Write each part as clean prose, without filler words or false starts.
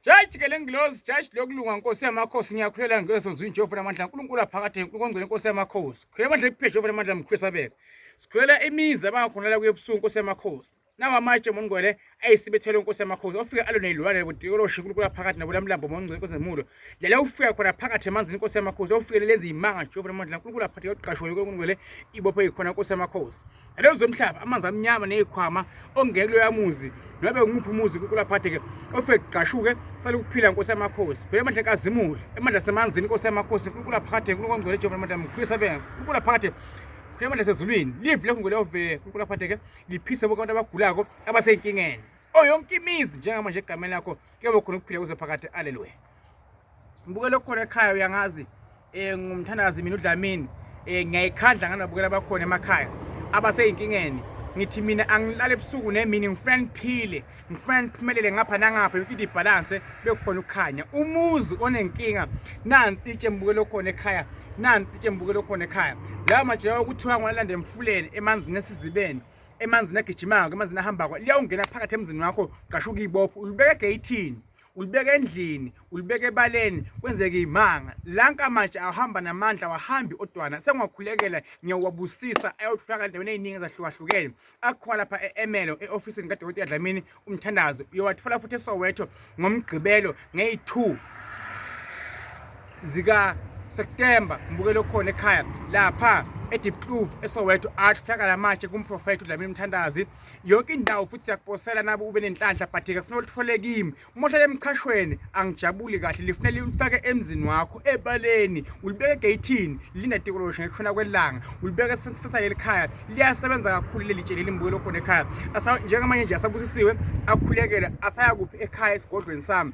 Jaji ke lengilozi, jaji lokulunga Nkosi yamakhosi, ngiyakhulela ngeso zwi Jehova namandla uNkulunkulu aphakade, uNkulunkulu ongcwele Nkosi yamakhosi. Khuleka amandla ekuphila Jehova namandla mkhwisa beka. Sikhulela imizi abangakhonela kuye ebusuku Nkosi yamakhosi. Nawa amatshe mongcwele ayisibethelo Nkosi yamakhosi. Ofika alo nezilwane bodikoloshe uNkulunkulu aphakathi nabo lamlambo mongcwele Nkosi emulo. Lele ufika khona phakathi emanzini Nkosi yamakhosi. Ofike lenza imanga Jehova namandla uNkulunkulu aphakathi yoqashwa uNkulunkulu ibophe ikhona Nkosi yamakhosi. Lezo zomhlaba amanzi amnyama nezikhwama ongeke kuloya muzi nobe ngumuphi umuzi kulaphathe ke ofike gqashuke sale ukuphila Nkosi yamakhosi. Phela amandla kaZimule, amandla semanzini Nkosi yamakhosi, uNkulunkulu aphakade, uNkulunkulu ongcwele Jehova namandla mkhulu sabeka. uNkulunkulu aphakade phela amandla sezulwini. Live lekho ngolove uNkulunkulu aphakade ke liphise bonke abantu abagulako abaseyinkingeni. Oh yonke imizi njengamanje egameni lakho kuyobe khona ukuphila kuze phakade. Haleluya. Ngibukela okukhona ekhaya uyangazi ngumthandazi mina uDlamini ngiyayikhandla nganabukela abakhona emakhaya abaseyinkingeni ngithi mina angilale ebusuku nemini ngifuna niphile ngifuna niphumelele ngapha nangapha yonke into ibhalanse bekukhona ukukhanya umuzi onenkinga nansi itshe mbukelo khona ekhaya nansi itshe mbukelo khona ekhaya lawo majewa okuthiwa ngwalanda emfuleni emanzini esizibeni emanzini agijimako emanzini ahambako liyawungena phakathi emzini wakho qashuka ibopho ulibeka egeyithini ulibeka endlini ulibeka ebaleni kwenzeke imanga lanka manje awuhamba namandla wahambi odwana sengiwakhulekela ngiyawabusisa ayotholakala endaweni eziningi ezahlukahlukene akhona lapha e-Emelo e-ofisini kaDokotela Dlamini umthandazo uyowathola futhi eSoweto ngomgqibelo ngeyi-2 zika September mbukelo khona ekhaya lapha eDiepkloof eSoweto atholakala manje kumprofethi uDlamini Mthandazi yonke indawo futhi siyakuposela nabo ube nenhlanhla but ke kufanele uthole kimi uma uhlala emchashweni angijabuli kahle lifunele ulifake emzini wakho ebaleni ulibeke egeyithini linda tikoloshe ngekushona kwelanga ulibeke esentha yelikhaya liyasebenza kakhulu leli tshe leli mbukelo khona ekhaya njengamanje nje asabusisiwe akhulekele asaya kuphi ekhaya esigodlweni sami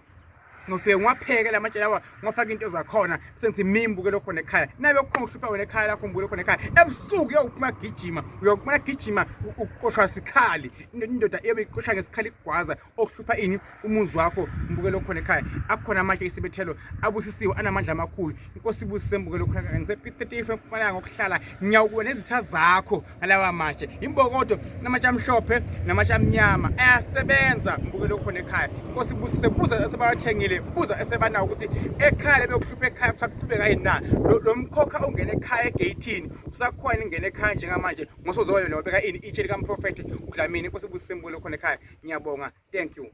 ngifike ngiwapheke la matshe lawa ngiwafake into zakhona sengithi mimbuke lokho nekhaya nabe kukhona uhlupha wena ekhaya lakho mbuke lokho nekhaya ebusuku uyokuphuma gijima uyokuphuma gijima uqoshwa sikhali indoda iyobe iqosha ngesikhali igwaza okuhlupha ini umuzi wakho mbuke lokho nekhaya akukhona amatshe isibethelo abusisiwe anamandla amakhulu inkosi ibusise mbuke lokho nekhaya ngise-35 empumalanga ngokuhlala ngiyawukuwa nezitha zakho ngalawa matshe imbokodo namatshe amhlophe namatshe amnyama ayasebenza mbuke lokho nekhaya inkosi ibusise buza esebawathengile buza esebanawo ukuthi ekhaya lebekuhlupha ekhaya kusaqhubeka yini na lo mkhokha ungena ekhaya egeyithini usakhona ingena ekhaya njengamanje ngosozoyo lo beka ini itshe likamprofethi uDlamini inkosi ibusise mbuke lokho nekhaya ngiyabonga thank you.